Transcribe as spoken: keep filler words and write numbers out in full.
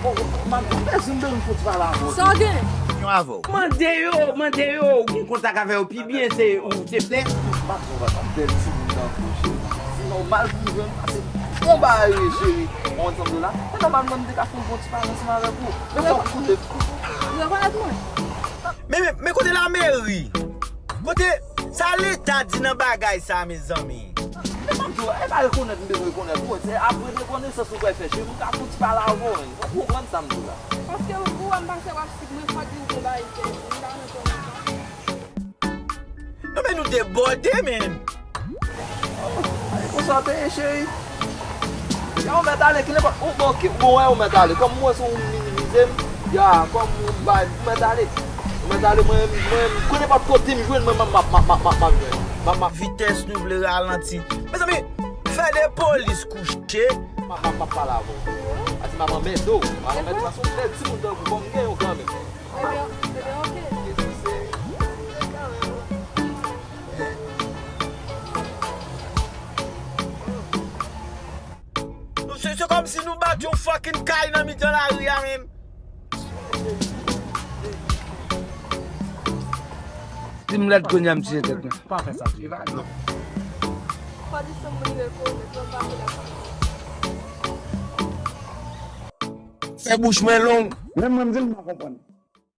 Oh, oh, m ap bezwen, m bezwen fon ti pale avè w. Sa w gen? Yon avè w. Mande yo, mande yo, ou gen kontak avè yo pi byen, se ou se. Lè m pa t wè w, m ap bèl timoun nan kou, cheri. Se nòmal pou m jwenn, pase bon bagay, cheri. Ou konprann sa m di w la? Se nòmal mwen m te ka fè yon bon ti pale ansanm avèk ou. Men fòk ou konnen. Ou rekonèt mwen? Men, men, men kote lameri? Kote sa leta di nan bagay sa, mezanmi? Men m ap di w, e pa rekonèt m bezwen rekonèt ou, se apre rekonesans ou pral fè, cheri, m ka fouti pale avè w, ou konprann sa m di w la? Paske ou wè m pase w ap sik mwen, fò di ou gen bagay ki fè m pa renmen konnen sa. Non, men nou debòde, men. Ay, konsa te ye, cheri. Ya, ou mèt ale, ki nenpòt, ou, bon, ki, bon, wè, ou mèt ale. Kòm mwen, se ou minimize m, ya, kòm ou bay, ou mèt ale. Ou mèt ale, mwen, mwen, ki nenpòt kote m jwenn, mwen, m ap, m ap, m ap, m ap, m ap jwenn. M ap, m ap. Vitès nou vle ralanti. Mezanmi, fè de polis kouche. M ap, m ap, m ap pale avè w. Ati m ap anmède w. M ap anmède w, paske ou bèl timoun tankou, bon, m gen yon kanmenm. Ebyen, ebyen, oke. Se, se kòmsi nou bat yon fucking kay nan mitan lari a, menm. Si m lèd kounye a, m tiye tèt mwen. Pa fè sa, Jeva, non. Pa di se moun rekonèt, mwen pa fè la. Fè bouch mwen long. Menm mwen, m di l m pa konprann.